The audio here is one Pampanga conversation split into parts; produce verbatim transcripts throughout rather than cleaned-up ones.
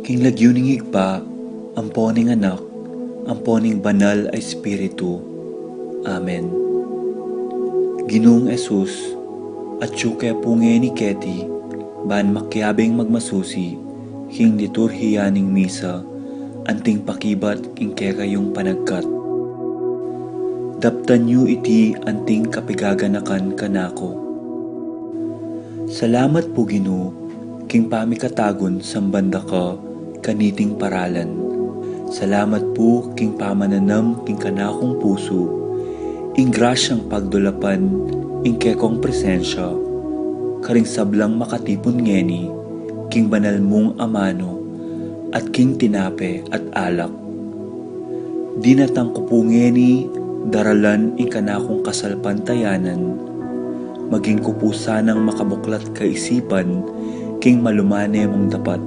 King lagyu ning Ibpa, ampo ning Anak, ampo ning Banal a Espiritu. Amen. Ginung Jesus, atyu ke pu ngeni keti, ban makiabing magmasusi king liturhiya ning misa, anting pakibat king kekayung panagkat. Daptan yu iti anting kapigaganakan kanaku. Salamat pu, Ginu, king pamikatagun samban da ka kaniting paralan. Salamat pu king pamananam king kanakung pusu ing grasyang pagdulapan ing kekong presensya karing sablang makatipun ngeni king banal mung amanu at king tinape at alak. Dinatang ku pu ngeni daralan ing kanakung kasalpantayanan, maging ku pu sanang makabuklat kaisipan king malumane mung dapat.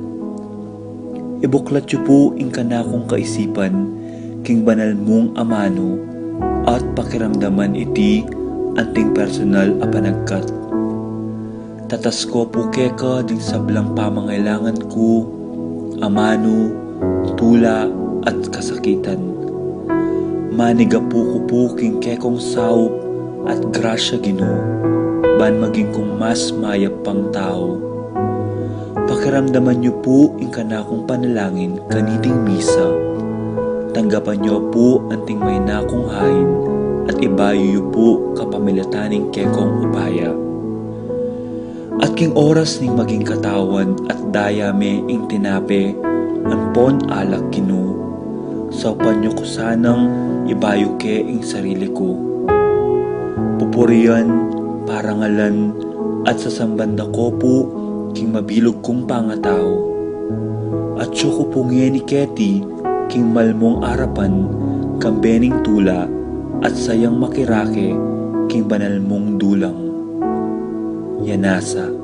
Ibuklat yu pu ing kanakung kaisipan king banal mung amanu at pakiramdaman iti anting personal a panagkat. Tatas ku pu keka ding sablang pamangailangan ku, amanu, tula, at kasakitan. Manigapu ku pu king kekong saup at grasya, Ginu, ban maging kung mas mayap pang tau. Pakiramdaman yu pu ing kanakung panalangin kaniting misa. Tanggapan yu pu anting maina kung hain at ibayu yu pu kapamilatan ning kekong upaya. At king oras ning maging katawan at daya me ing tinape ampon alak, Ginu, saupan yu ku sanang ibayu ke ing sarili ku. Pupurian, parangalan, at sasamban da ku pu king mabilug kung pangatau. Atyu ku pu ngeni keti king malmung arapan kambe ning tula at sayang makirake king banal mung dulang. Yanasa.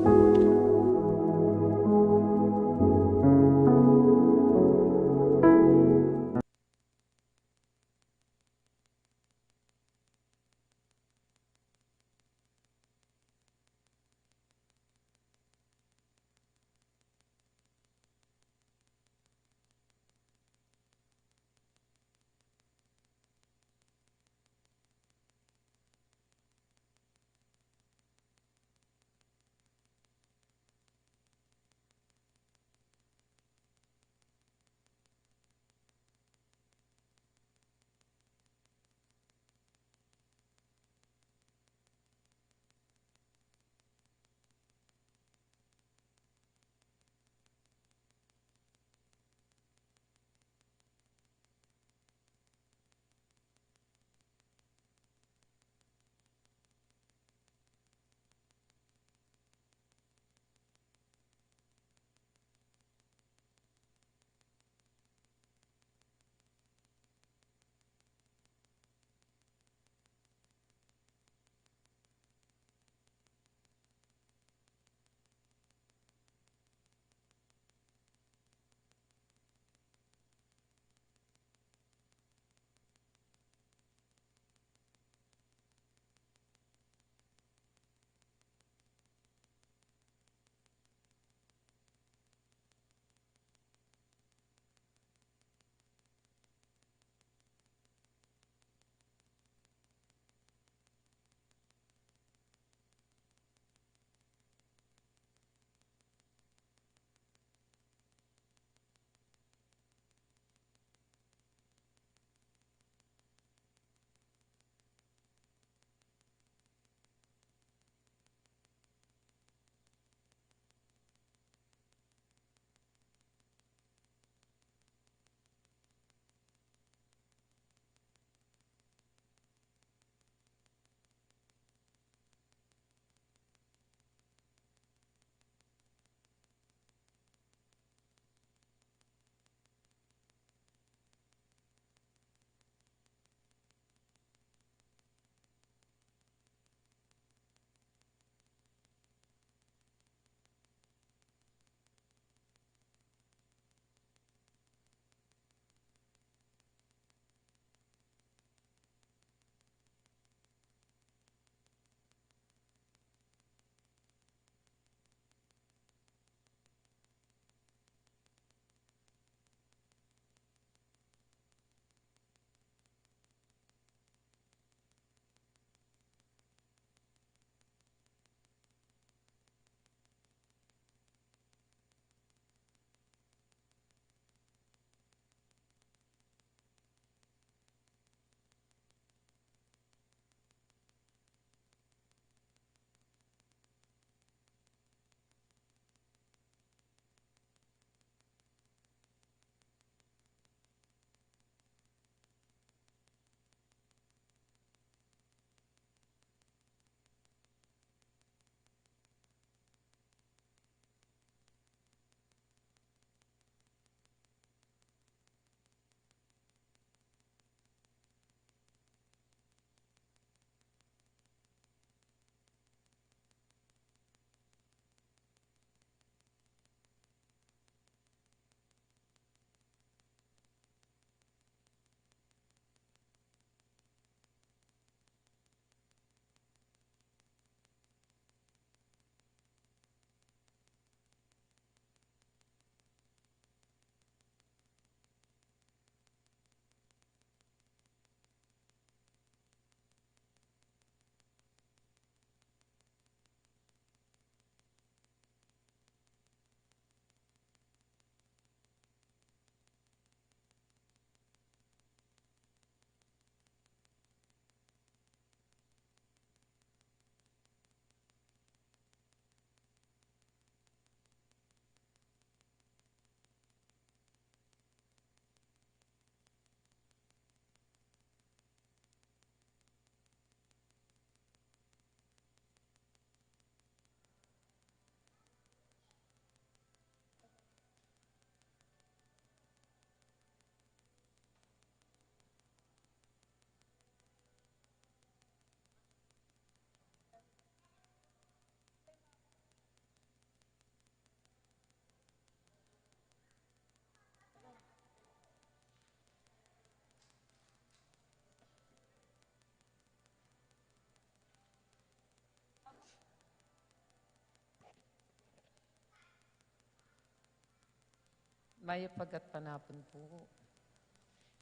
Mayap a gatpanapun pu.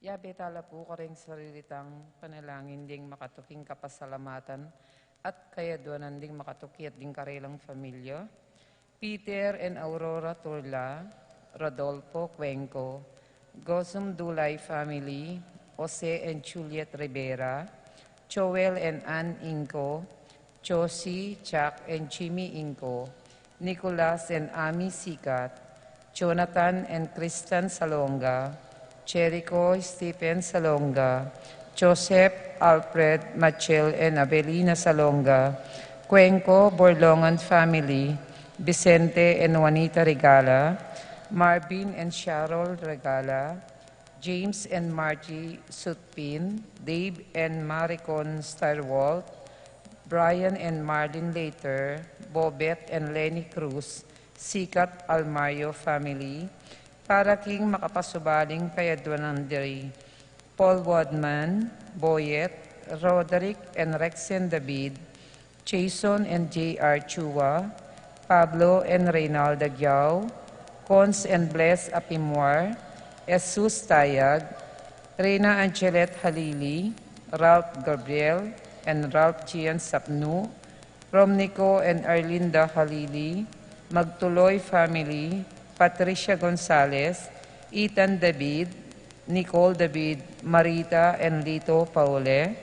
Yabe tala pu kareng sarili tang panalangin ding makatuking kapasalamatan at kayaduanan ding makatuki at ding karelang familia. Peter and Aurora Turla, Rodolfo Cuenco, Gozum Dulay family, Jose and Juliet Rivera, Joel and Ann Inco, Josie, Jack and Jimmy Inco, Nicolas and Amy Sikat, Jonathan and Kristen Salonga, Jericho Stephen Salonga, Joseph, Alfred, Machel and Avelina Salonga, Cuenco, Borlongan family, Vicente and Juanita Regala, Marvin and Cheryl Regala, James and Margie Sutpin, Dave and Maricon Styrwalt, Brian and Marlin Later, Bobet and Lenny Cruz, Sikat Almario family, para king makapasubaling kayaduanan diri Paul Wadman, Boyet, Roderick and Rexen David, Jason and J R Chua, Pablo and Reynalda Giao, Cons and Bless Apimwar, Jesus Tayag, Reyna Angelet Halili, Ralph Gabriel and Ralph Gian Sapnu, Romnico and Arlinda Halili, Magtuloy family, Patricia Gonzalez, Ethan David, Nicole David, Marita and Lito Paule,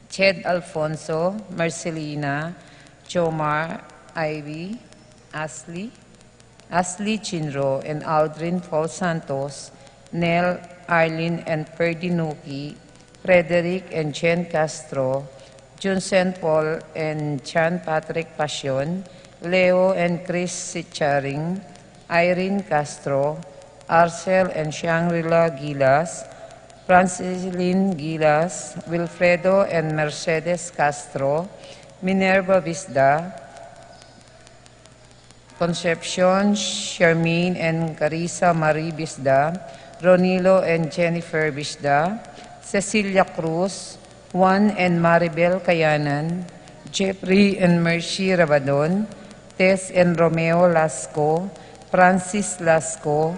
Ched Alfonso, Marcelina, Jomar, Ivy, Ashley, Ashley Chinro and Aldrin Paul Santos, Nel, Arlene and Ferdy Nuki, Frederick and Jen Castro, Junsen Paul and Chan Patrick Pasion, Leo and Chris Sicharing, Irene Castro, Arcel and Shangri-La Gilas, Francilin Gilas, Wilfredo and Mercedes Castro, Minerva Bisda, Concepcion, Charmaine and Carissa Marie Bisda, Ronilo and Jennifer Bisda, Cecilia Cruz, Juan and Maribel Kayanan, Jeffrey and Mercy Rabadon, Tess and Romeo Lasco, Francis Lasco,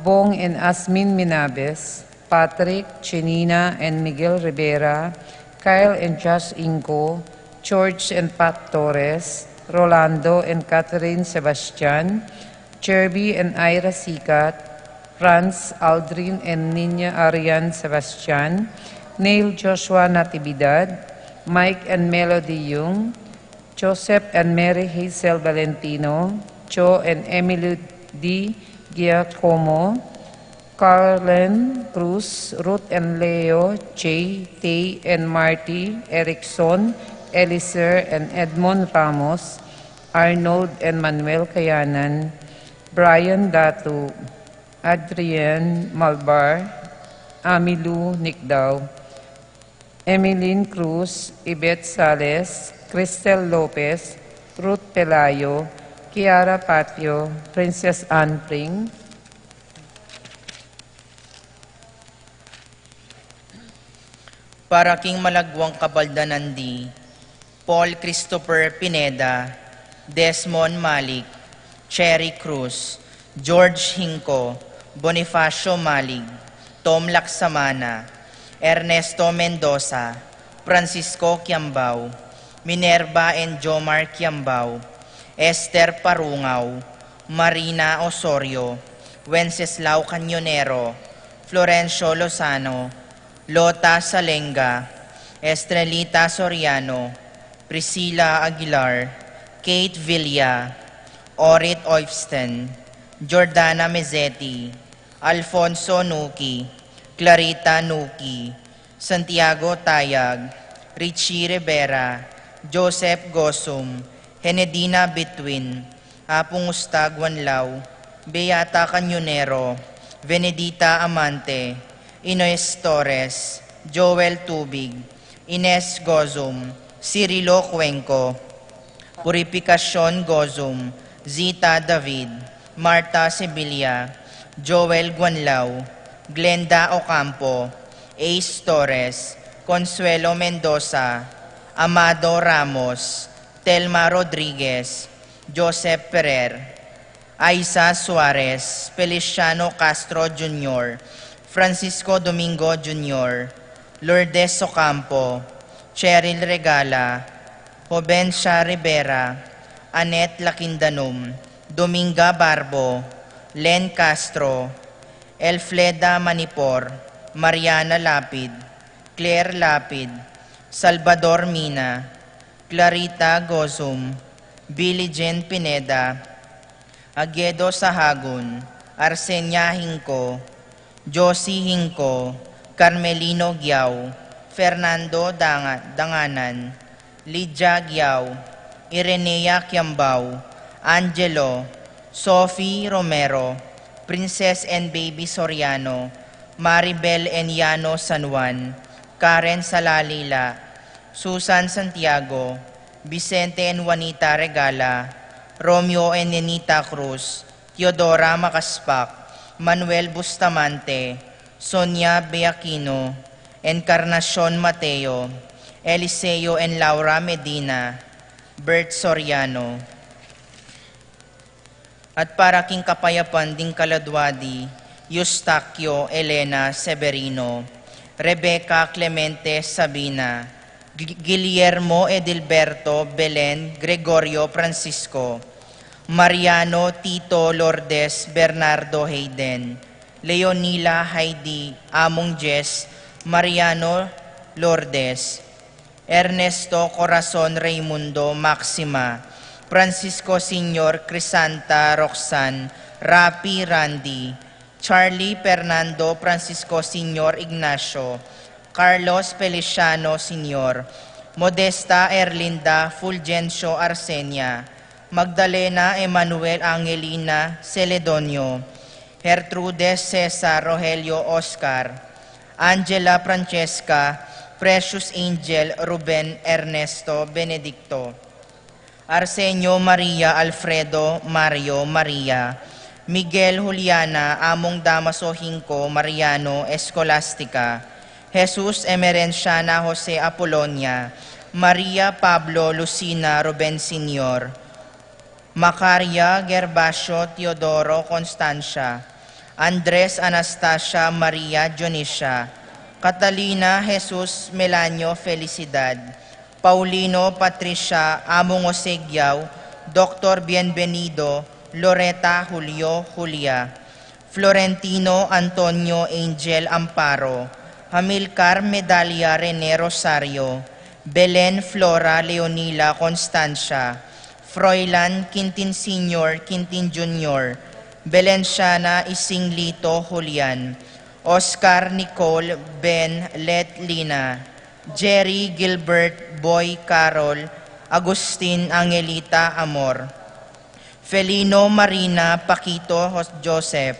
Bong and Asmin Minabes, Patrick, Chinina and Miguel Rivera, Kyle and Josh Inco, George and Pat Torres, Rolando and Catherine Sebastian, Jerby and Ira Sikat, Franz, Aldrin and Nina Arian Sebastian, Neil Joshua Natividad, Mike and Melody Young, Joseph and Mary Hazel Valentino, Joe and Emily D. Giacomo, Carlen Cruz, Ruth and Leo, Jay, Tay and Marty, Erickson, Eliser and Edmond Ramos, Arnold and Manuel Kayanan, Brian Datu, Adrian Malbar, Amilu Nicdao, Emeline Cruz, Yvette Sales, Cristel Lopez, Ruth Pelayo, Kiara Patio, Princess Anne Pring. Para king malagwang kabaldanan di Paul Christopher Pineda, Desmond Malik, Cherry Cruz, George Hinco, Bonifacio Malig, Tom Laksamana, Ernesto Mendoza, Francisco Kiambao, Minerva and Jomar Kiambao, Esther Parungao, Marina Osorio, Wenceslao Cañonero, Florencio Lozano, Lota Salenga, Estrelita Soriano, Priscilla Aguilar, Kate Villa, Orit Oifsten, Jordana Mezzetti, Alfonso Nuki, Clarita Nuki, Santiago Tayag, Richie Rivera, Joseph Gosum, Henedina Bitwin, Apung Ustag Wanlaw, Beata Cañonero, Venedita Amante, Ines Torres, Joel Tubig, Ines Gozum, Cirilo Cuenco, Purificacion Gozum, Zita David, Marta Sibilia, Joel Guanlao, Glenda Ocampo, Ace Torres, Consuelo Mendoza, Amado Ramos, Telma Rodriguez, Joseph Ferrer, Aiza Suarez, Feliciano Castro Junior, Francisco Domingo Junior, Lourdes Ocampo, Cheryl Regala, Jovencia Rivera, Annette Lakindanum, Dominga Barbo, Len Castro, Elfleda Manipor, Mariana Lapid, Claire Lapid, Salvador Mina, Clarita Gozum, Billie Jean Pineda, Aguedo Sahagun, Arsenia Hinco, Josie Hinco, Carmelino Giao, Fernando Danga-, Danganan, Lydia Giao, Irenea Kiambao, Angelo, Sophie Romero, Princess and Baby Soriano, Maribel and Yano San Juan, Karen Salalila, Susan Santiago, Vicente and Juanita Regala, Romeo and Nenita Cruz, Teodora Macaspac, Manuel Bustamante, Sonia Beaquino, Encarnacion Mateo, Eliseo and Laura Medina, Bert Soriano. At para king kapayapan ding kaladwa di, Eustaquio Elena Severino, Rebecca Clemente Sabina, Gu-, Guillermo Edilberto Belen Gregorio Francisco, Mariano Tito Lourdes Bernardo Hayden, Leonila Heidi Among Jess Mariano Lourdes, Ernesto Corazon Raimundo Maxima, Francisco Senior Crisanta Roxanne Rapi Randy, Charlie Fernando Francisco Senior Ignacio, Carlos Feliciano Senior, Modesta Erlinda Fulgencio Arsenia, Magdalena Emmanuel Angelina Celedonio, Gertrude Cesar Rogelio Oscar, Angela Francesca Precious Angel Ruben Ernesto Benedicto, Arsenio Maria Alfredo Mario Maria, Miguel Juliana Among Damaso Hinco Mariano Escolastica, Jesus Emerenciana Jose Apolonia, Maria Pablo Lucina Ruben Senior, Macaria Gervasio Teodoro Constancia, Andres Anastasia Maria Dionisia, Catalina Jesus Melanio Felicidad, Paulino Patricia Among Osegiao, Doctor Bienvenido, Loreta Julio Julia, Florentino Antonio Angel Amparo, Hamilcar Medalia Rene Rosario, Belen Flora Leonila Constancia, Froilan Quintin Senior Quintin Junior, Belenciana Ising Lito Julian, Oscar Nicole Ben Let Lina, Jerry Gilbert Boy Carol, Agustin Angelita Amor, Felino Marina Paquito Jos-, Joseph,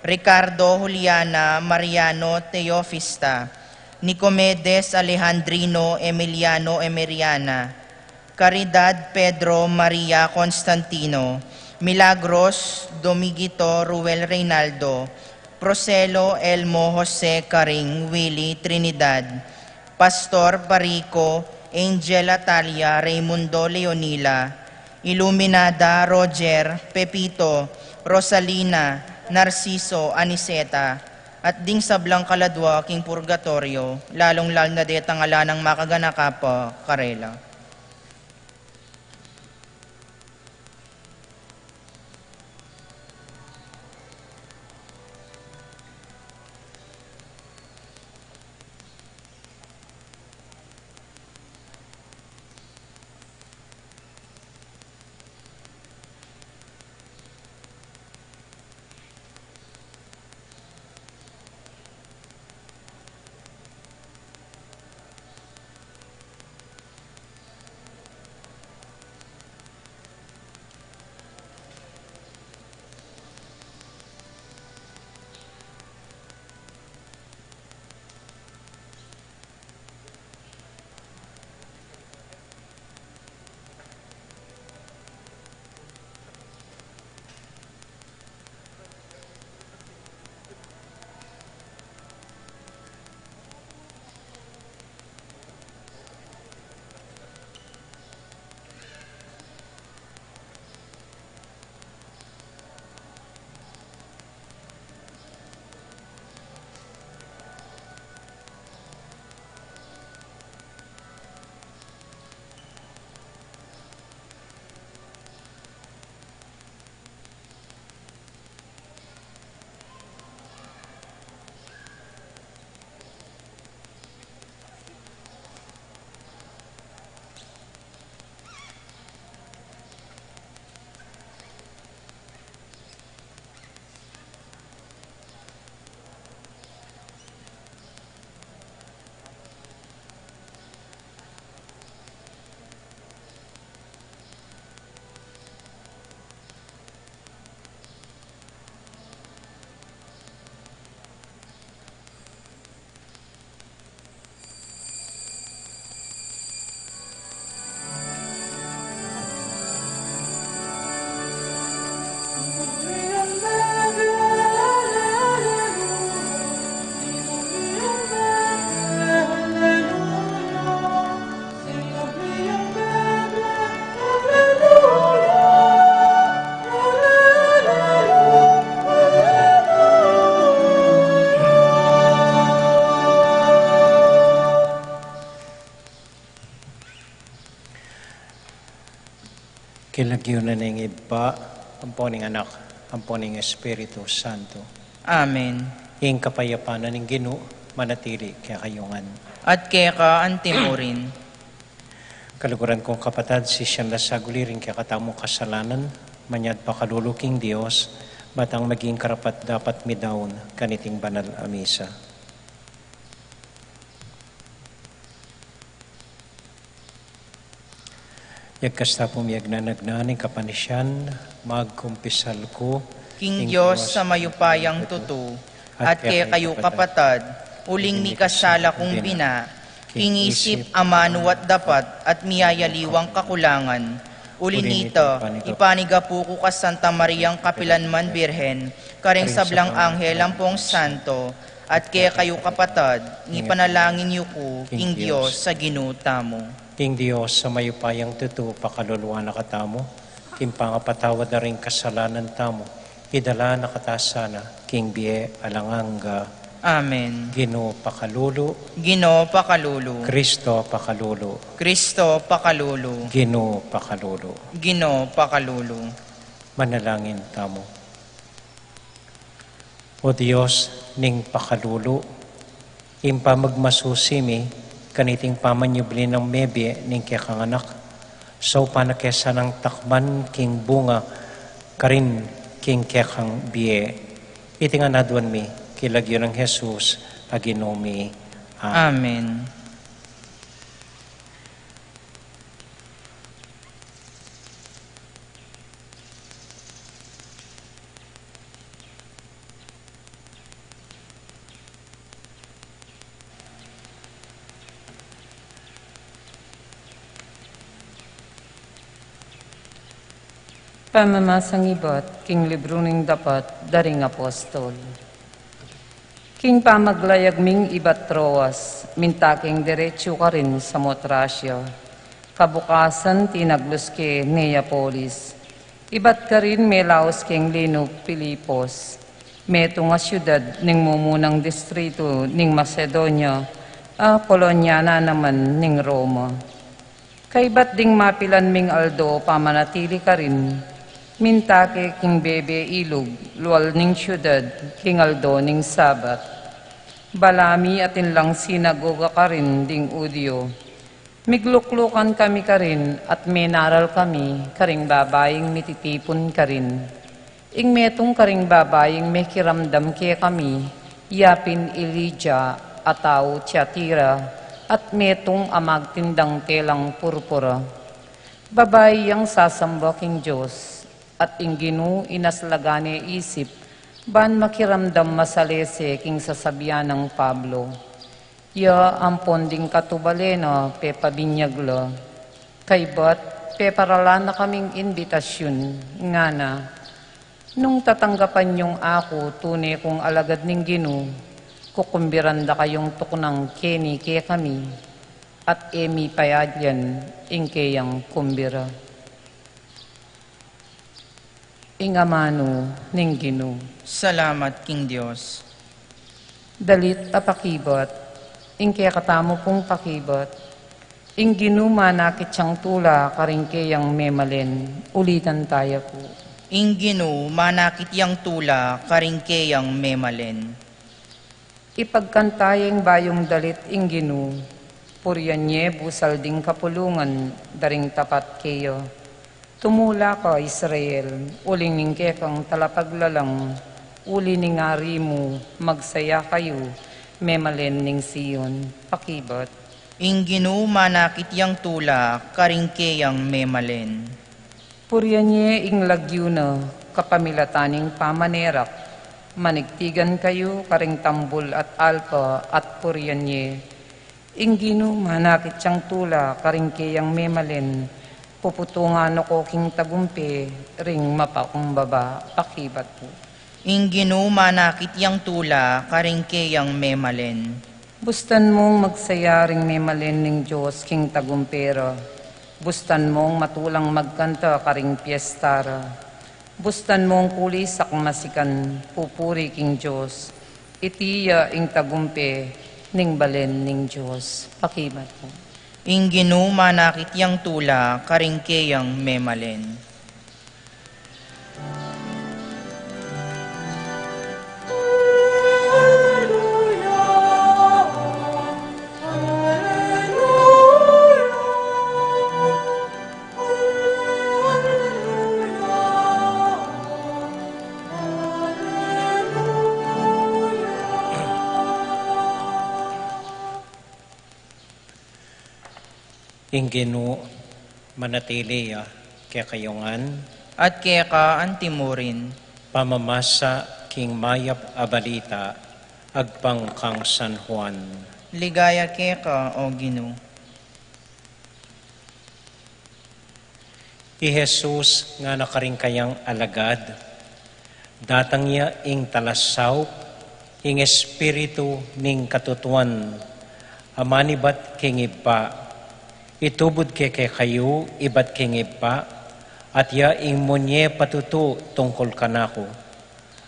Ricardo Juliana Mariano Teofista, Nicomedes Alejandrino Emiliano Emiriana, Caridad Pedro Maria Constantino, Milagros Domigito Ruel Reynaldo, Proselo Elmo Jose Karing Willy Trinidad, Pastor Barico Angel Atalia Raimundo Leonila, Iluminada Roger Pepito Rosalina Narciso Aniceta, at ding sablang kaladwa king purgatorio, lalung-lalu na detang ala nang makaganaka pa karela. King lagyu na ning Ibpa, ampo ning Anak, ampo ning Espiritu Santo. Amen. Ing kapayapan na ning Ginu manatili kekayu ngan. At keka anti mu rin. Kaluguran kung kapatad, sisian la saguli ring kekatamung kasalanan, manyad pakalulu king Dios, ba tang maging karapat-dapat midaun kaniting banal a misa. Yagkas ta pu miyagnanagnan ing kapanisian, magkumpisal ku king Dios a mayupayang tutu, at kekayu kapatad, uling mikasala kung bina, king isip, amanu at dapat, at miyayaliwang kakulangan. Uli nita, ipanigapu ku kang Santa Mariang kapilanman Birhen, karing sablang anghel ampong santo, at kekayu kapatad, ipanalangin yu ku king Dios a Ginu tamu. Ing Dios a mayupayang tutu pakaluluan na katamu, king pangapatawad da ring kasalanan tamu, idala na kata sana king bie alang angga. Amen. Ginu pakalulu. Ginu pakalulu. Kristo pakalulu. Kristo pakalulu. Ginu pakalulu. Ginu pakalulu. Manalangin tamu. O Dios ning pakalulu, ing pamagmasusi mi kaniting pamanyubli nang mebie ning kekang Anak, saupan na ke sanang takman king bunga karin king kekang bie. Iti ngan aduan mi king lagyu nang Jesus a Ginu mi. Amen. Amen. Pamamasang ibat king libru ning Dapat da ring Apostol. King pamaglayag ming ibat Troas, minta keng derechu karin Samotracia. Kabukasan tinaglus ke Neapolis. Ibat karin melaus keng linu Filipos. Metung a siudad ning mumunang distritu ning Macedonia, a kolonya na naman ning Roma. Kaybat ding mapilan ming aldo pamanatili karin, minta ke king bebe ilug lual ning siudad king aldo ning Sabat. Bala mi atin lang sinagoga karin ding Judio. Migluklukan kami karin at menaral kami karing babaing mititipun karin. Ing metung karing babaing mekiramdam kekami, ya pin i Lidia a tau Tiatira, at metung a magtindang telang purpura. Babai yang sasamba king Dios, at ing Ginu inaslagan ne isip, ban makiramdam masalese king sasabian nang Pablo. Ya ampon ding katubale na pepabinyag la. Kaybat, peparalan na kaming imbitasyun, ngana, "Nung tatanggapan yung aku, tune kung alagad ning Ginu, kukumbiran da kayung tuknang keni kekami, at e mi payadyan ing keyang kumbira." Ing amanu ning Ginu. Salamat king Dios. Dalit a pakibat. Ing kekatamu pung pakibat. Ing Ginu manakit yang tula karing keyang memalen. Ulitan taya pu. Ing Ginu manakit yang tula karing keyang memalen. Ipagkanta yeng bayung dalit ing Ginu, purian ye busal ding kapulungan da ring tapat keya. Tumula ka, Israel, uling ning kekang talapaglalang, uli ning Ari mu, magsaya kayu, memalen ning Sion, pakibat. Ing Ginu manakit yang tula karing keyang memalen. Purian ye ing lagyu na, kapamilatan ning pamanerak, manigtigan kayu karing tambul at alpa at purian ye. Ing Ginu manakit yang tula karing keyang memalen, puputungan no ko king tagumpe ring mapakumbaba, pakibat pu. Ing Ginu manakit yang tula karing keyang memalen. Bustan mung magsaya ring memalen ning Dios king tagumpe ra. Bustan mung matulang magkanta karing piesta ra. Bustan mung kulisak masikan, pupuri king Dios. Iti ya ing tagumpe ning balen ning Dios. Pakibat pu. Ing Ginu manakit yang tula karing keyang memalen. Ing Ginu manatili ya kekayu ngan. At keka antimurin. Pamamasa king mayap a balita agpang kang San Juan. Ligaya keka, O Ginu. I Jesus ngana karing kayang alagad, datang ya ing talasaup, ing Espiritu ning katutuan, a manibat king Ibpa. Itubud ke kekayu ibat king Ibpa, at ya ing munye patutu tungkul kanaku.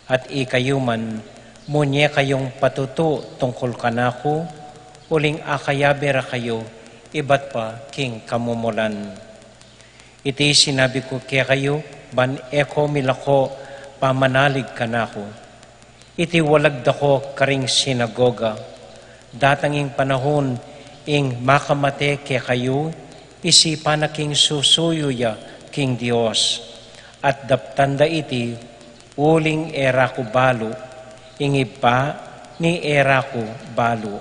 At ikayu man, munye kayung patutu tungkul kanaku, uling akayabe ra kayu ibat pa king kamumulan. Iti sinabi ku kekayu, ban e ko milako pamanalig kanaku. Iti walag da ko karing sinagoga. Datang ing panahun, ing makamate kekayu, isipan na king susuyu ya king Dios. At daptan da iti, uling e ra ku balu, ing Ibpa ni e ra ku balu.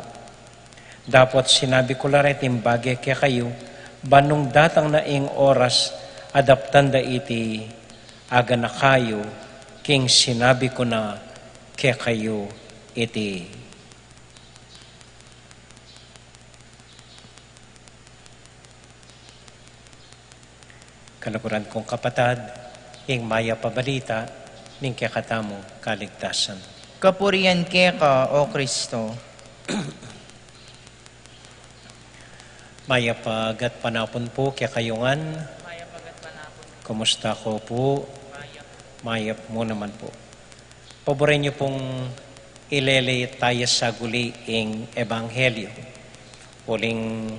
Dapot sinabi ku la reting bage kekayu, ban nung datang na ing oras a daptan da iti, aganaka yu king sinabi ku na kekayu iti. Kaluguran kung kapatad, ing mayap a balita ning kekatamung kaligtasan. Kapurian keka, O Kristo. Mayap a gatpanapun pu kekayu ngan. Kumusta ko pu? Mayap mu naman pu. Paboren yu pung ilele taya saguli ing ebanghelyo. Uling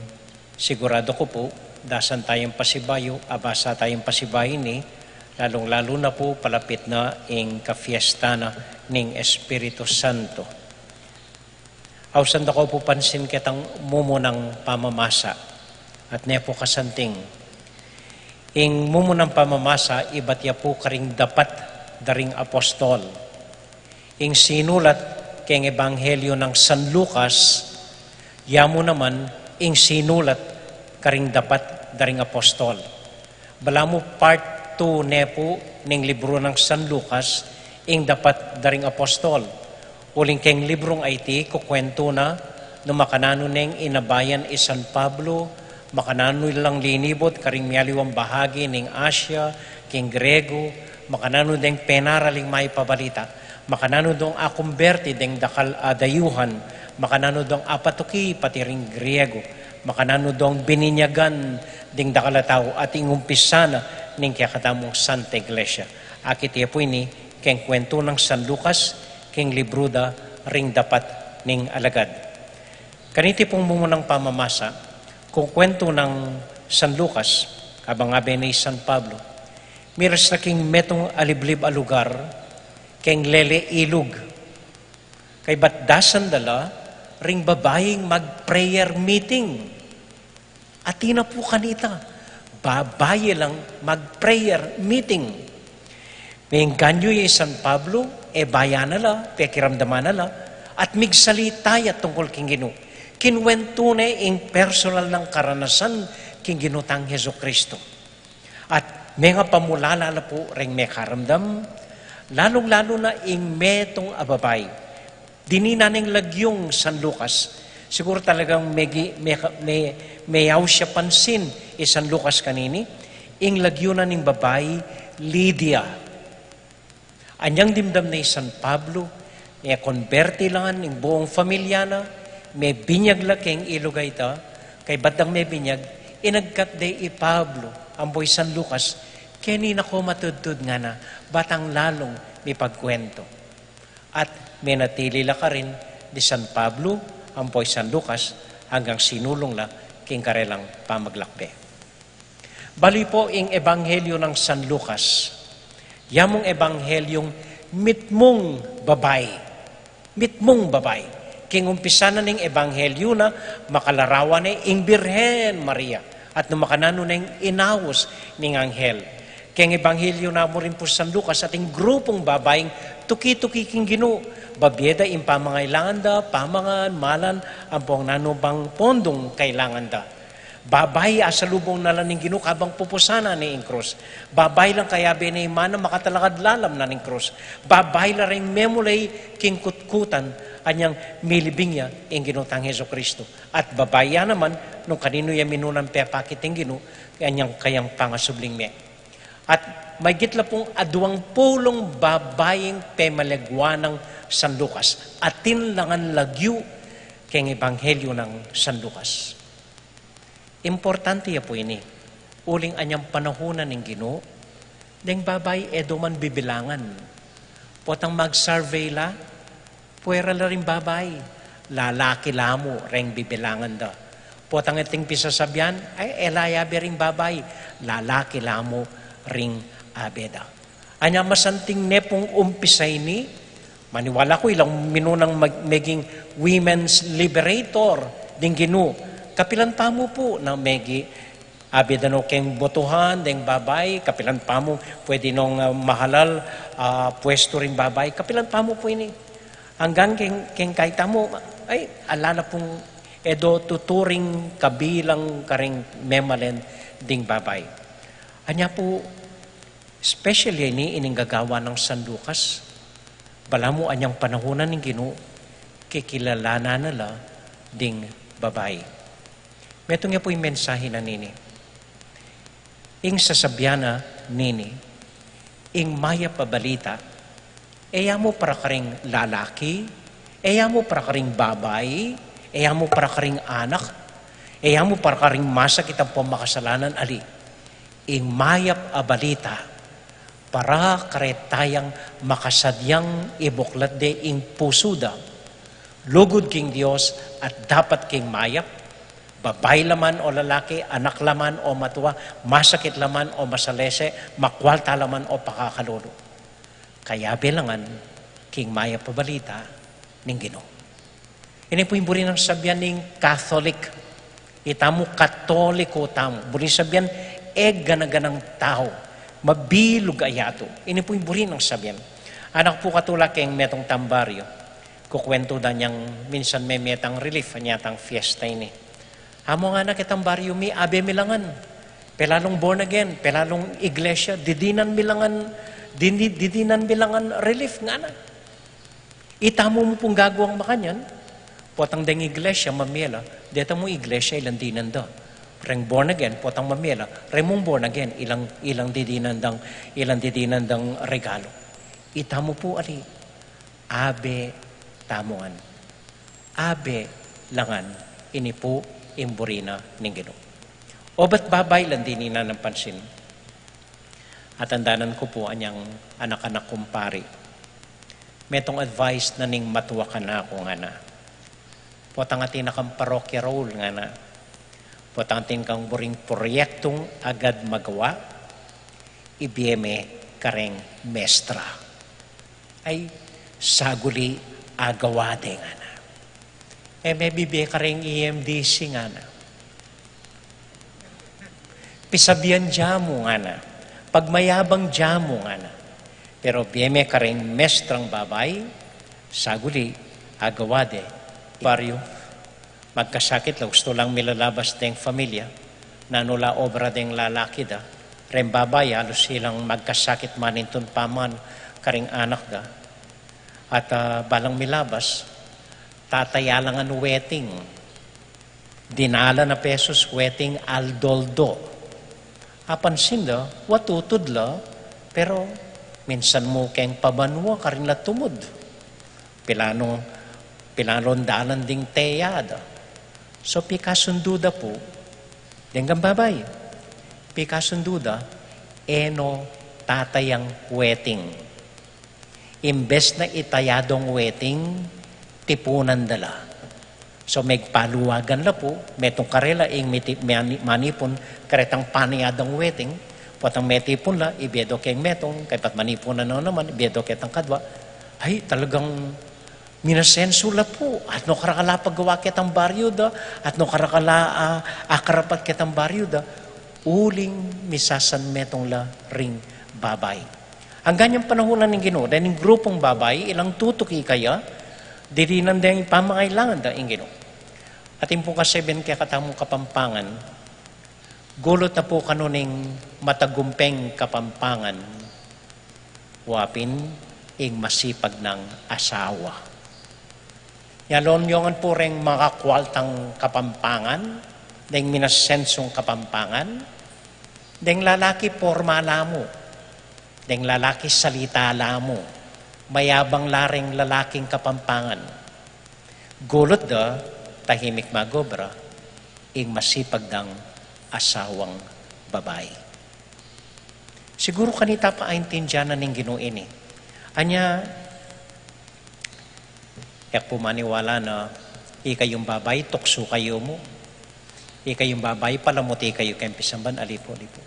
sigurado ku pu, dasan tayang pasibayu, abasa tayang pasibayu ini, lalung-lalu na pu palapit na ing kafiesta na ning Espiritu Santo. Ausan da ko pu pansin ketang mumunang pamamasa, at ne pu kasanting. Ing mumunang pamamasa, ibat ya pu karing dapat da ring apostol. Ing sinulat keng Ebanghelyo nang San Lucas, ya mu naman ing sinulat karing dapat da ring apostol. Balamu part two ne pu ning libru nang San Lucas, ing dapat da ring apostol. Uling keng librung iti, kukuwentu na, nung makananu neng inabayan i San Pablo, makananu lang linibut karing mialiwang bahagi ning Asia, king Griego, makananu deng penaral ing mayap a balita, makananu dong akumberti deng dakal a dayuhan, makananu dong apatuki pati ring Griego, makananu dong bininyagan ding dakal a tau, at ing umpisa na ning kekatamung Santa Iglesia. Akit ye pu ini keng kuwentu nang San Lucas, keng libru da ring dapat ning alagad. Kaniti pung mumunang pamamasa, kung kuwentu nang San Lucas, kabang abe ne i San Pablo, miras la king metung a liblib a lugar, keng lele ilug. Kaybat dasan da la ring babaing mag-prayer meeting. Atin na pu kanita, babai lang mag-prayer meeting. Mengganyu ya i San Pablo, e baya na la, pekiramdaman na la, at migsalita ya tungkul king Ginu. Kinuwentu ne ing personal nang karanasan king Ginu tang Jesucristo. At mengapamulala la pu reng mekaramdam, lalung-lalu na ing metung a babai. Dininan neng lagyung San Lucas. Siguru talagang megi-, me-, me-, meyaus ya pansin i San Lucas kanini. Ing lagyu na ning babai, Lydia. Anyang dimdam ne i San Pablo, mekonberti la ngan ing buung familia na, mebinyag la keng ilug a ita, kaybat dang mebinyag, inagkat de i Pablo, ampo i San Lucas, keni na ko matudtud ngana, ba tang lalung mipagkuwentu. At menatili la karin di San Pablo ampo i San Lucas anggang sinulung la king karelang pamaglakbe. Bali pu ing Ebanghelyo nang San Lucas, yamung Ebanghelyung mitmung babai. Mitmung babai. King umpisa na ning Ebanghelyo na, makalarawan ne ing Birhen Maria, at nu makananu neng inaus ning anghel. King Ebanghelyo na mu rin pu San Lucas, ating grupung babaing tuki-tuki king Ginu. Babie da ing pamangailangan da, pamangan, malan, ampong nanu pang pondung kailangan da. Babai asalubung na la ning Ginu kabang pupusan na ne ing krus. Babai lang kayabe ne ing mana makatalakad lalam na ning krus. Babai la ring memulai king kutkutan anyang milibing ya ing Ginu tang Jesucristo. At babai ya naman nung kaninu ya minunang pepakit ing Ginu anyang kayang pangasubling mie. At maygit la pung aduang pulung babaing pemalegwa nang San Lucas. Atin la ngan lagyu keng Ebanghelyo nang San Lucas. Importante ya pu ini. Uling anyang panahunan ning Ginu, deng babai e do man bibilangan. Potang mag-survey la, puwera la ring babai, lalaki la mu ring bibilangan da. Potang ating pisasabian, ay, e la yabe ring babai, lalaki la mu ring abe da. Anya masanting ne pung umpisa ini, maniwala ku ilang minunang mag-, meging women's liberator ding Ginu. Kapilan pa mu pu na megi abe da no keng botohan deng babai, kapilan pa mu pwede nong, ah, mahalal, ah, pwesto ring babai, kapilan pa mu pu ini. Anggang keng, keng kaitamu, ay, ala na pung e do tuturing kabilang karing memalen ding babai. Anya pu, special ya ini ining gagawan nang San Lucas. Balamu anyang panahunan ning Ginu, kikilalanan na la ding babai. Metung ya pu ing mensahe na nini. Ing sasabian na nini, ing mayap a balita, e ya mu para karing lalaki, e ya mu para karing babai, e ya mu para karing anak, e ya mu para karing masakit ampong makasalanan, ali. Ing mayap a balita, para karetayang makasadyang ibuklat de ing pusu da, lugud king Dios at dapat king mayap, babai la man o lalaki, anak la man o matua, masakit la man o masalese, makwalta la man o pakakalulu. Kayabe la ngan king mayap a balita ning Ginu. Ini pu ing buri nang sabian ning Catholic. Itamu Katoliko tamu. Buri sabian, e gana-ganang tau. Mabilug a yatu. Ini pu ing buri nang sabian. Anak pu katula keng metung tang baryu. Kukwentu da nyang minsan me-, metang relief, anya tang fiesta ini. Amu ngana ketang baryu mi, abe mi la ngan. Pelalung born again, pelalung iglesia, didinan mi la ngan, dini-, didinan mi la ngan relief ngana. Itamu mu pung gagawang makanyan, potang deng iglesia mamie la, deta mu iglesia ilang dinan da. Reng born again, potang mamie la, reng mung born again, ilang, ilang didinan dang, ilang didinan dang regalo. Itamu pu ali, abe tamu ngan. Abe la ngan, ini pu ing buri na ning Ginu. Obat babai lang dininan nang pansin. Atandanan ku pu anyang anak-anak kumpari. Metung advice na ning matua kanaku ngana. Potang atin kang parokya role ngana. Potang atin kang buring proyektung agad magawa, ibie me kareng mestra. Ay, saguli agawa de ngana. E me bibie kareng E M D C ngana. Pisabian ja mu ngana, pagmayabang ja mu ngana. Pero bie me kareng mestrang babai, saguli agawa de. Baryu, magkasakit la, ustu lang milalabas deng familia, nanu la obra deng lalaki da, reng babai, alus ilang magkasakit manintun paman kareng anak da. At, ah, balang milabas, tataya la ngan weting. Dinalan a pesos weting aldo-aldo. Apansin da, wa tutud la, pero minsan mu keng pabanua karin la tumud. Pilanung, pilanung dalan ding teyada. So, pikasundu da pu, deng babai, pikasundu da, e no tatayang weting. Imbes na itaya dong weting, tipunan da la. So, megpaluagan la pu, metung karela ing miti-, mani-, manipun karetang paniadang wedding, potang metipun la, ibie do keng metung, kaybat manipunan na naman, ibie do ketang kadwa. Ay, talagang minasensu la pu, at no karakala pagawa ketang baryu da, at no karakala, ah, akarapat ketang baryu da, uling misasanmetung la ring babai. Anggang yang panahunan ning Ginu, deng grupung babai, ilang tutuki kaya, dirinan deng pamangailangan da ing Ginu. Atin pu kasi ben kekatamung Kapampangan, gulut na pu kanu ning matagumpeng Kapampangan, wa pin ing masipag nang asawa. Nyalon yongan pu reng makakwaltang Kapampangan, deng minasensung Kapampangan, deng lalaki porma la mu, deng lalaki salita la mu, mayabang la reng lalaking Kapampangan. Gulut da, tahimik magobra, ing masipag dang asawang babai. Siguru kanita pa aintindian na ning Ginu ini. Anya, e ku pu maniwala na ikayung babai, tuksu kayu mu. Ikayung babai, palamuti kayu keng pisamban, ali pu, ali pu.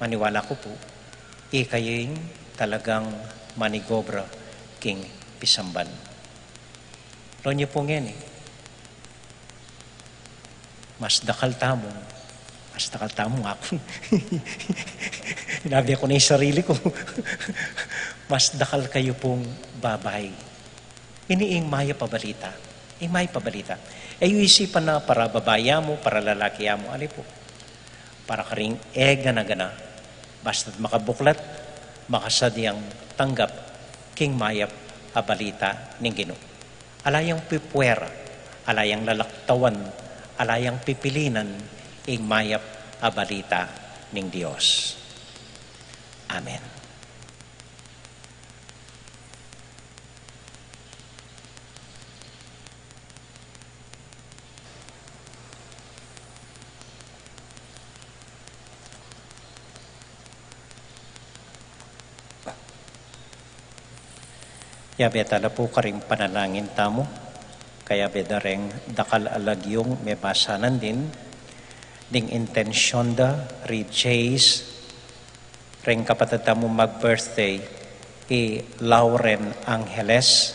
Maniwala ku pu, ikayu ing talagang manigobra king pisamban. Lawan yu pu ngeni, mas dakal tamu, mas dakal tamu nga ku. Inabe ku na ing sarili ku. Mas dakal kayu pung babai. Ini ing mayap a balita. Ing mayap a balita. E yu isipan na para babai ya mu, para lalaki ya mu, ali pu. Para karing e gana-gana, basta't makabuklat, makasadyang tanggap king mayap a balita ning Ginu. Ala yang pipuera, ala yang lalaktawan, ala yang pipilinan ing mayap a balita ning Dios. Amen. Yabe tala pu karing panalangin tamu, kayabe da reng dakal a lagyung mebasanan din, ding intensyun da ri Jace, reng kapatad tamung mag-birthday, i Lauren Angeles,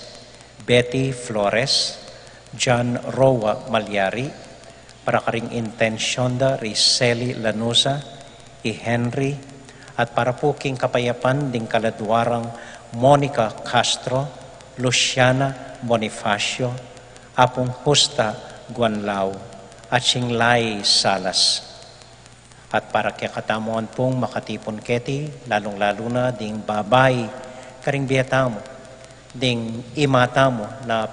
Betty Flores, John Roa Malyari, para karing intensyun da ri Sally Lanuza, i Henry, at para pu king kapayapan ding kaladua rang Monica Castro, Luciana Bonifacio, Apung Justa Guanlao, at Chinglay Salas. At para kekatamu ngan pung makatipun keti, lalung-lalu na ding babai karing bie tamu, ding ima tamu na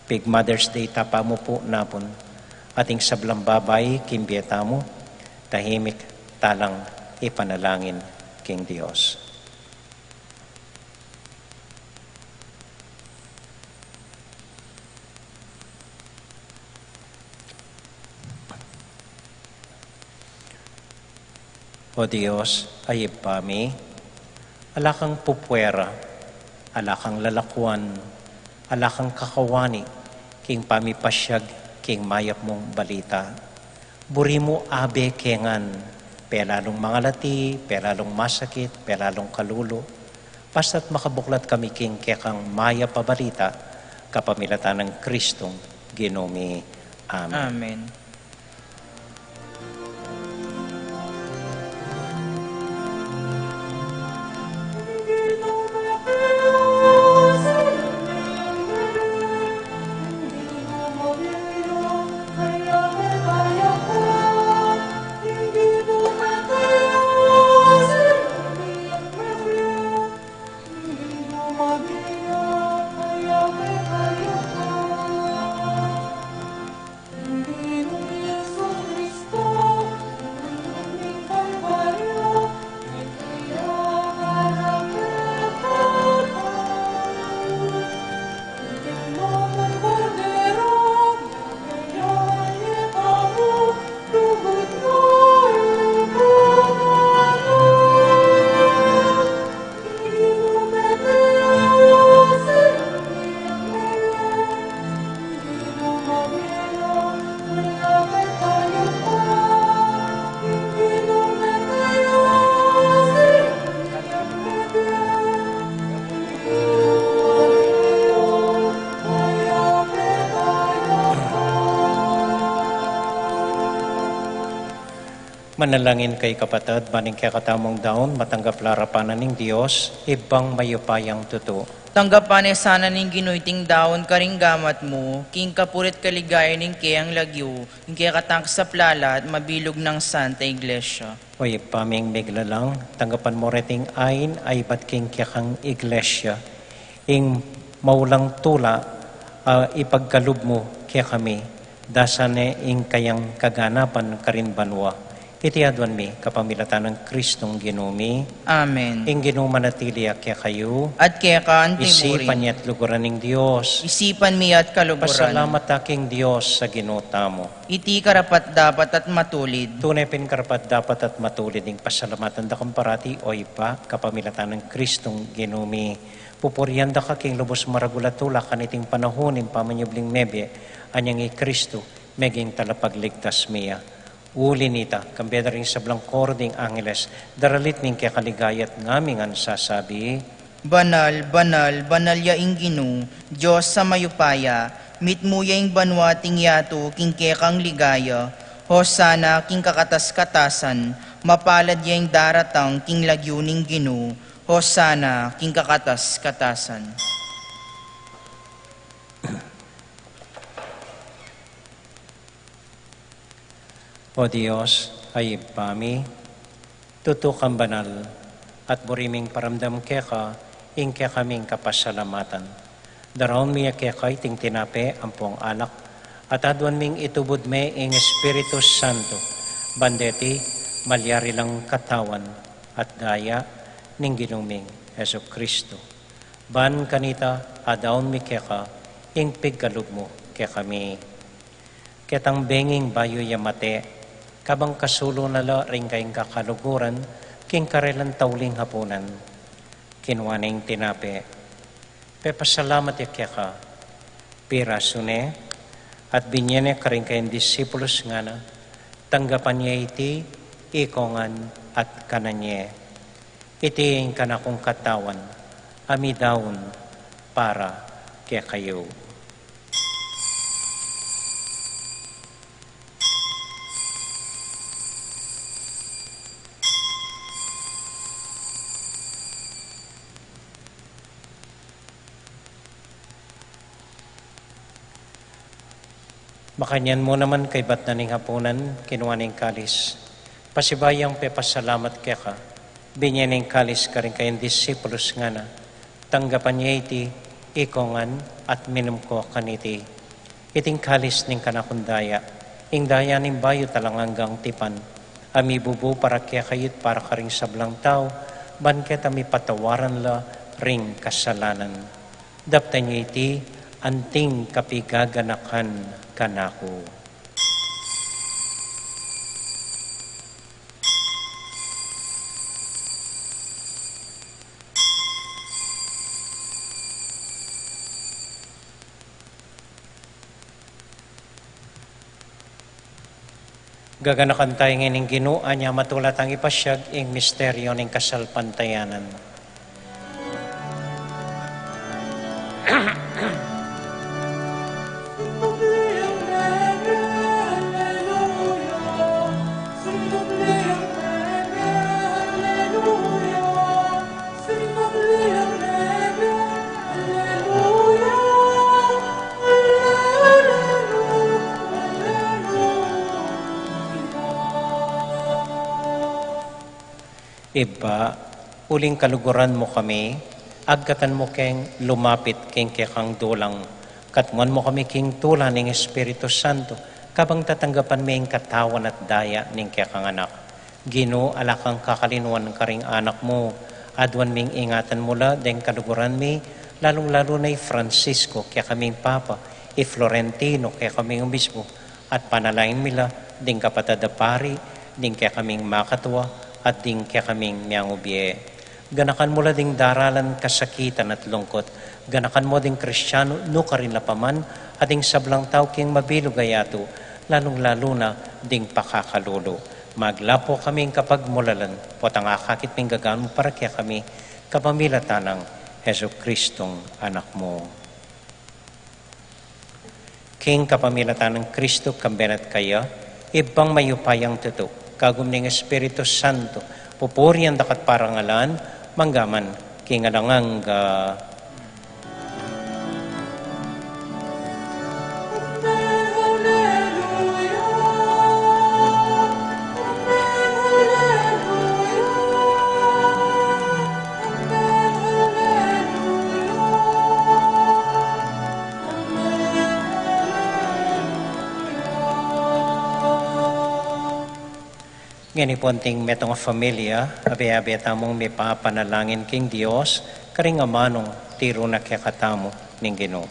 pig Mother's Day tapamu pu napun, at ding sablang babai king bie tamu, tahimik talang ipanalangin king Dios. O Dios, a Ibpa mi, ala kang pupuera, ala kang lalakuan, ala kang kakawani, king pamipasyag king mayap mung balita. Buri mu abe ke ngan, pelalung mangalati, pelalung masakit, pelalung kalulu, basta't makabuklat kami king kekang mayap a balita, kapamilatan nang Kristong Ginu mi. Amen. Amen. Manalangin kayu, kapatad, ban ing kekatamung daun matanggap la arapan na ning Dios, Ibpang mayupayang tutu. Tanggapan ne sana ning Ginu iting daun karing gamat mu, king kapurian at kaligayan ning keyang lagyu, king kekatang kasaplalan at mabilug nang Santa Iglesia. O Ibpa ming miglalang, tanggapan mu reting ain a ibat king kekang Iglesia, ing maulang tula a ipagkalub mu kekami, dasan ne ing kayang kaganapan karin banua. Iti aduan mi kapamilatan nang Kristong Ginu mi. Amen. Ing Ginu manatili ya kekayu. At keka anti mu rin. Isipan ya at luguran ning Dios. Isipan mi ya at kaluguran. Pasalamat ta king Dios a Ginu tamu. Iti karapat-dapat at matulid. Tune pin karapat-dapat at matulid ing pasalamatan da kang parati, o Ibpa, kapamilatan nang Kristong Ginu mi. Pupurian da ka king lubus maragul a tula kaniting panaun ning pamanyubling mebie, anyang i Kristu meging talapagligtas mi ya. Uli nita, kambe da ring sablang koro ding angeles, daralit mi ing keka ligaya at ngaming ngan sasabi: Banal, banal, banal ya ing Ginu, Dios a mayupaya, mitmu ya ing banua at ing yatu king kekang ligaya. Hosana king kakatas-katasan, mapalad ya ing daratang king lagyu ning Ginu. Hosana king kakatas-katasan. O Dios a Ibpa mi, tutu kang banal, at buri ming paramdam keka ing kekaming kapasalamatan. Daraun mi ya keka iting tinape ampong alak, at aduan ming itubud me ing Espiritu Santo, ban deti malyari lang katawan at daya ning Ginu ming Jesucristo. Ban kanita adaun mi keka ing pigkalub mu kekami. Ketang benging bayu ya mate, kabang kasulu na la ring kayang kakaluguran king karelang tauling hapunan, kinua ne ing tinape, pepasalamat ya keka, pirasu ne, at binye ne karing kayang disipulus, ngana: Tanggapan ye iti ikongan at kanan ye. Iti ing kanakung katawan a midaun para kekayu. Makanyan mu naman kaibat na ning hapunan, kinua ne ing kalis, pasibayu yang pepasalamat keka, binye ne ing kalis karing kayang disipulus, ngana: Tanggapan ye iti ikongan at minum ko kaniti. Iting kalis ning kanakung daya, ing daya ning bayu at alang anggang tipan, a mibubu para kekayu at para karing sablang tau, ban keta mipatawaran la ring kasalanan. Daptan ye iti anting kapigaganakan kanaku. Gaganakan taya ning Ginu, anya matula tang ipasyag ing misteryu ning kasalpantayanan. Ibpa, uling kaluguran mu kami, agkatan mu keng lumapit king kekang dulang, katmuan mu kami king tula ning Espiritu Santo, kabang tatanggapan mi ing katawan at daya ning kekang Anak. Ginu, ala kang kakalinuan karing anak mu, aduan ming ingatan mu la deng kaluguran mi, lalung-lalu na i Francisco, kekaming Papa, i Florentino, kekaming Obispo, at panalangin mi la ding kapatad a pari, ding kekaming makatua, at ding kekaming miangubie. Ganakan mu la ding daralan kasakitan at lungkut. Ganakan mu ding Kristianu nukarin la pa man, at ding sablang tau king mabilug a yatu, lalung-lalu na ding pakakalulu. Maglapo kaming kapagmulalan, potang akakit ming gagan mu para kekami, kapamilatan nang Jesucristong Anak mu. King kapamilatan nang Kristo, kambe na at kaya, Ibpang mayupayang tutu, kagum ning Espiritu Santo, pupurian daka at parangalan, manggaman king alang angga. Ngeni pu anting metung a familia, abe-abe tamung mipapanalangin king Dios, karing amanung tiru na kekatamu ning Ginu.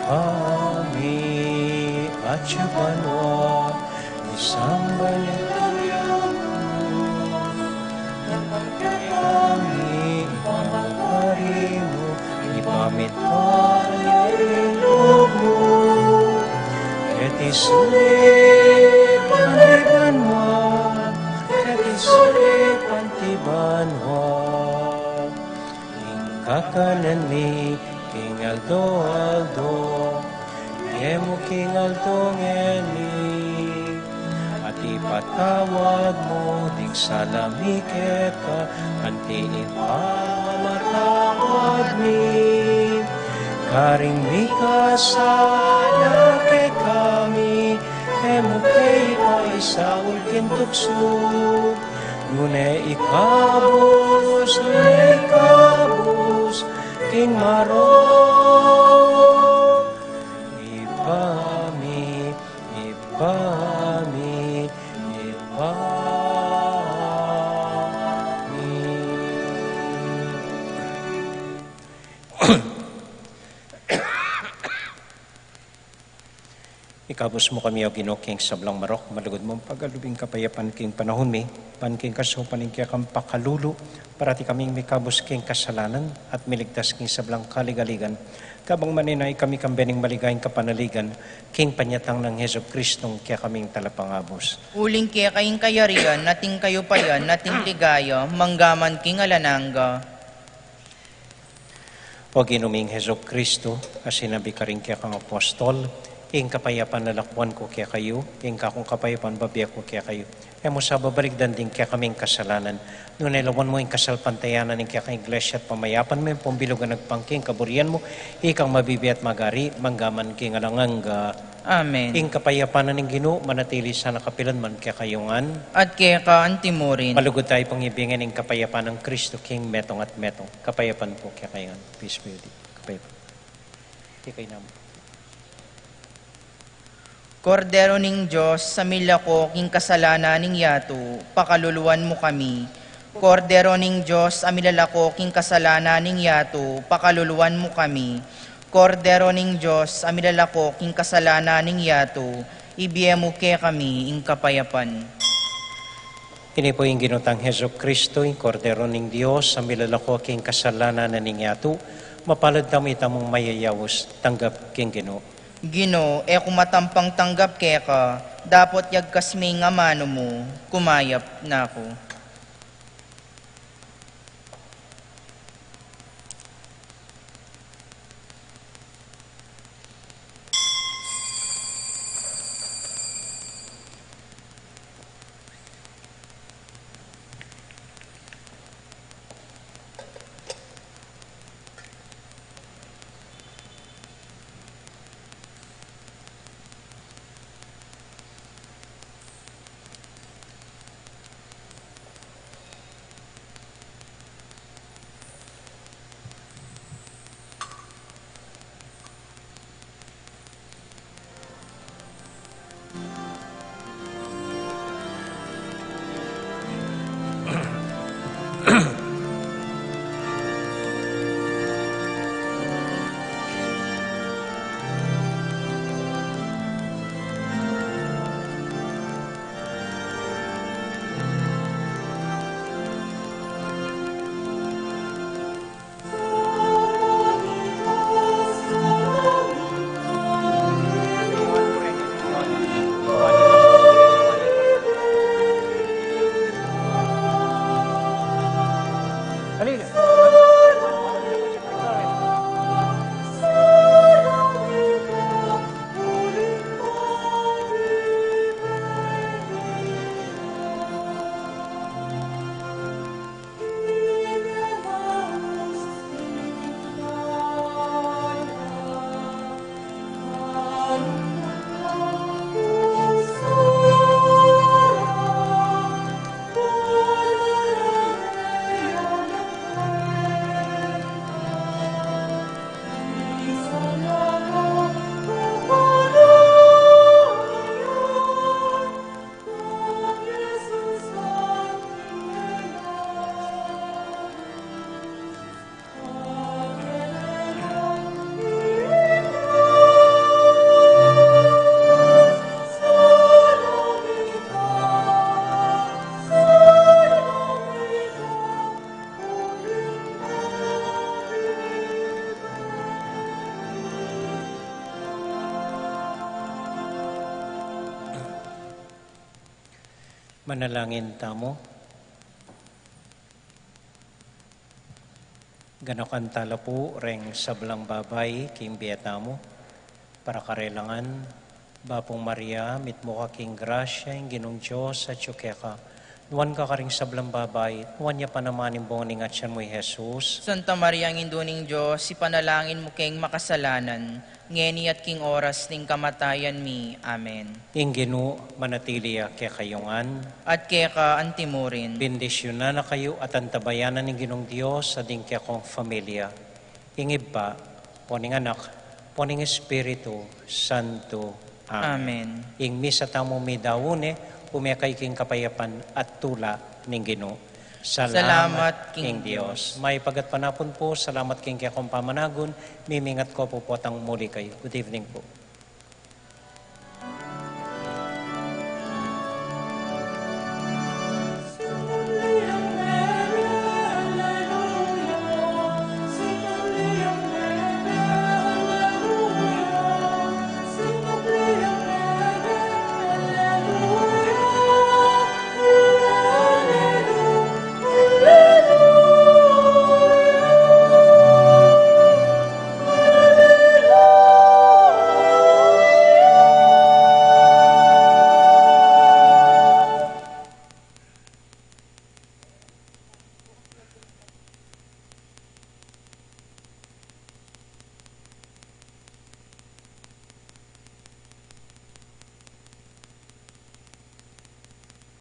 Ibpa mi, atsu ka banua, misamban ya ing lagyu mu, mipamintuan ya ing lub mu, mipamintuan ya ing lub mu, mipamintuan ya ing lub mu, keti sulip anti banua, keti sulip anti banua. Ing kakanan mi king aldo-aldo, ibie mu king aldo ngeni, at ipatawad mu ding sala mi keka, anti ing pamamatawad mi karing mikasala kekami, e mu ke ipaisaul king tuksu, nune ikabus, nune ikabus king marok. Ibpa mi, Ibpa mi, Ibpa mi. Ikabus mu kami, O Ginu, king sablang marok, malugud mung pagalub ing kapayapan king panaun mi, ban king kasaupan ning kekang pakalulu, parati kaming mikabus king kasalanan at miligtas king sablang kaligaligan, kabang manenaya kami king bie ning maligayang kapanaligan, king panyatang nang Jesucristo a kekaming Talapangabus. Uling keka ing kayarian, at ing kayupayan, at ing ligaya, manggaman king alang angga. O Ginu ming Jesucristo, a sinabi karing kekang apostol, ing kapayapan lalakwan ku kekayu, ing kakung kapayapan bibie ku kekayu. E mu sa babaligdan ding kekaming kasalanan, nune lawan mu ing kasalpantayanan ning kekang Iglesia at pamayapan me ampong bilug a agpang king kaburian mu, ikang mabibie at magari, manggaman king alang angga. Amen. Ing kapayapan na ning Ginu, manatili sana kapilan man kekayu ngan. At keka antimurin. Malugud tayu pung ibie ngan ing kapayapan nang Kristo king metung at metung. Kapayapan pu kekayu ngan. Peace be with you. Kapayapan. Kekayu namu. Kordero ning Dios, a milako king kasalanan ning yatu, pakaluluan mu kami. Kordero ning Dios, a milalako king kasalanan ning yatu, pakaluluan mu kami. Kordero ning Dios, a milalako king kasalanan ning yatu, ibie mu kekami ing kapayapan. Ini pu ing Ginu tang Jesucristo, ing Kordero ning Dios, a milalako king kasalanan ning yatu, mapalad tamu itamung mayayaus tanggap king Ginu. Ginu, e ku matampang tanggap keka, dapot yagkas me ing amanu mu, kumayap na ku. Manalangin tamu. Ganakan tala pu reng sablang babai king bie tamu, para karelang, Bapu Maria, mitmu ka king grasya, ing Ginung Dios atyu keka. Nuan ka karing sablang babai, nuan ya pa naman ing bunga ning atyan mu, i Jesus. Santa Maria, Indu ning Dios, ipanalangin mu keng makasalanan, ngeni at king oras ning kamatayan mi. Amen. Ing Ginu manatili ya kekayu ngan. At keka antimurin. Bendisyunan na kayu at antabayanan ning Ginung Dios, ading kekong familia. Ing Ibpa, ampo ning Anak, ampo ning Espiritu Santo. Amen. Amen. Ing misa tamu midaun ne, ume kayu king kapayapan at tula ning Ginu. Salamat king Dios. Mayap a gatpanapun pu, salamat king kekong pamanagun, mimingat ko pu potang muli kayu. Good evening pu.